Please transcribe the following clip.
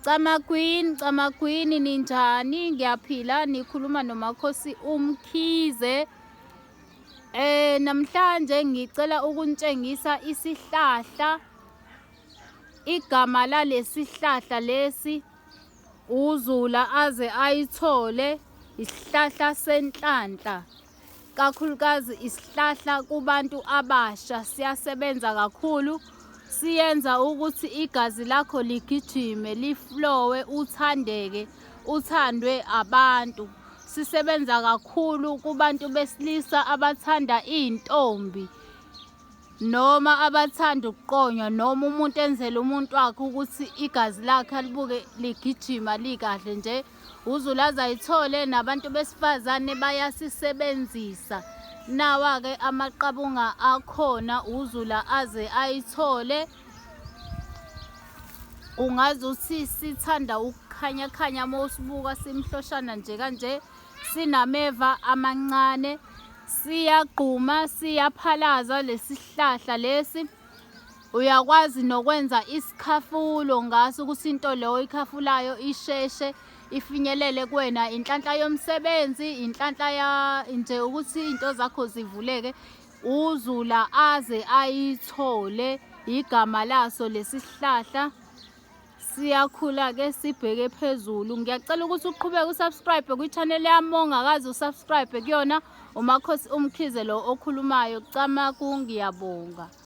Camagwini, Camagwini ninjani? Ngiyaphila, nikhuluma noMakhosi uMkhize. Namhlanje ngicela ukunitshengisa isihlahla. Igama lalesihlahla lesi uzula aze ayithole isihlahla senhlanhla. Kakhulukazi isihlahla kubantu abasha siyasebenza kakhulu, siyenza ukuthi igazi lakho ligijime, liflowe, uthandeke, uthandwe abantu. Sisebenza kakhulu kubantu besilisa abathanda iy'ntombi noma abathanda ukuqonywa noma umuntu enzele umuntu wakhe ukuthi igazi lakhe alibuke ligijima likahle nje. UZulu azayithole nabantu besifazane bayasisebenzisa. Nawa-ke amaqabunga akhona uZulu aze ayithole. Ungaze uthi sithanda ukukhanyakhanya uma usibuka simhloshana nje kanje, sinameva amancane, siyagquma, siyaphalaza lesihlahla lesi. Uyakwazi nokwenza isikhafulo ngaso ukuthi into leyo oyikhafulayo isheshe ifinyelele kuwena, inhlanhla yomsebenzi, inhlanhla ya nje ukuthi iy'nto zakho zivuleke. Uzula aze ayithole igama laso lesi sihlahla. Siyakhula-ke sibheke phezulu. Ngiyacela ukuthi uqhubeke usubscribe kwi-channel yami ongakaze usubscribe kuyona. UMakhosi uMkhize lo okhulumayo. Camagu, ngiyabonga.